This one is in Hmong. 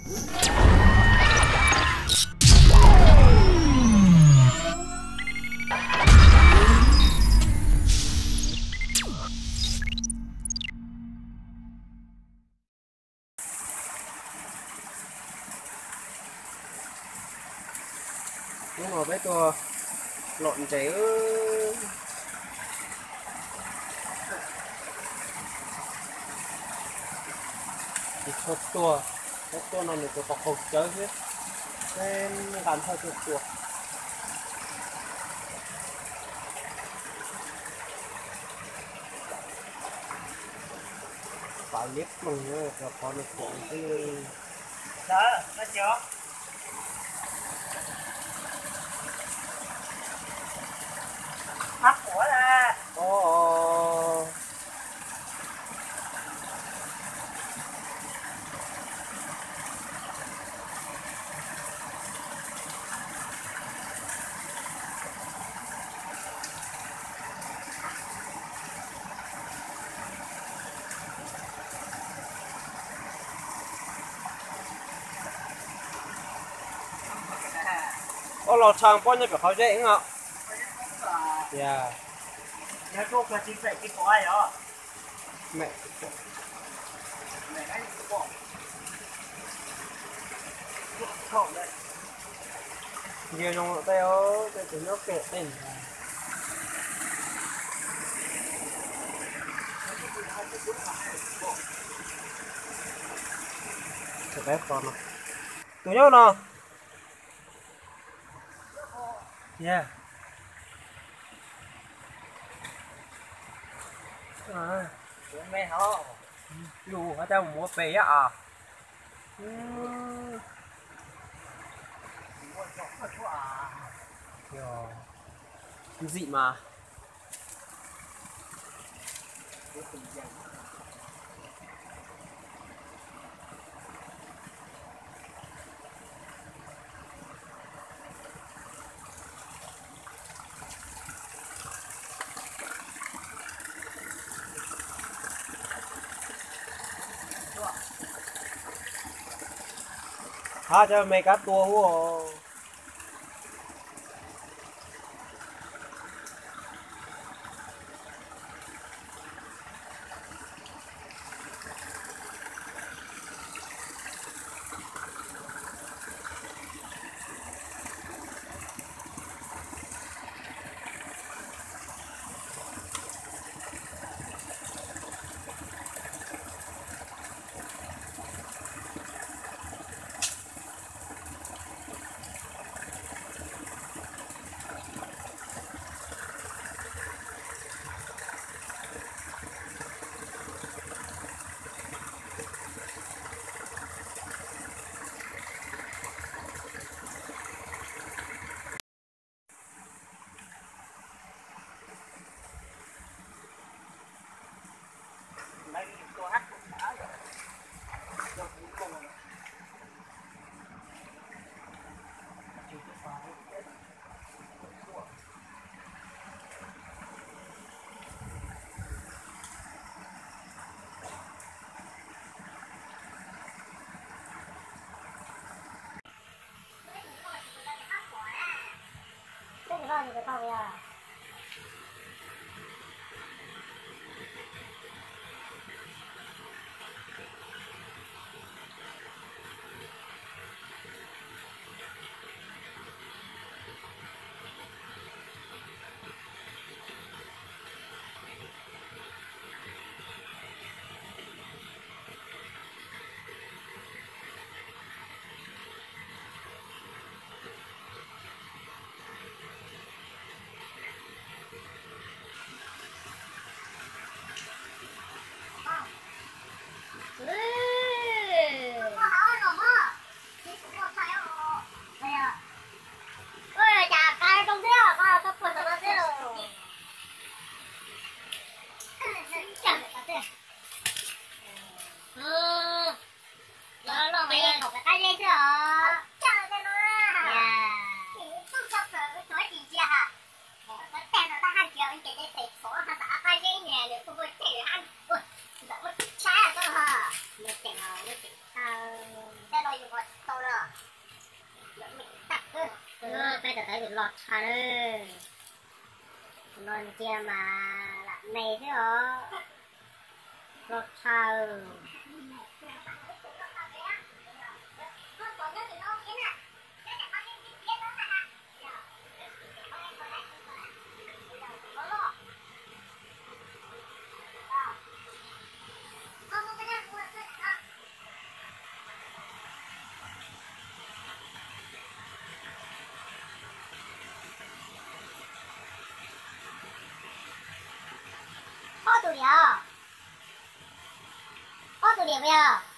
Hnub no peb tuaj lom ntses. Tsis tshua tuaj, peb tuaj no nws tus qhov qaug cawv xwb, peb nqa nthawj tuaj tua. Pab liab ploog rau qhov nws pom xwb. Ob los tshaj pob nyob pem qhov zeb os. Tias Ntiag zoo tej, tej tus nyob pem tej ntag. Tus nyob no. Yog. Lus hov cas mus pem yog as. Ntxim mas. Hab cov me kab tua huab. Peb tawm tawv los tshaj lawm. Tus no ntsia mas lam me xwb os. Los tshaj. Ob tug liam, ob tug liam puas yog?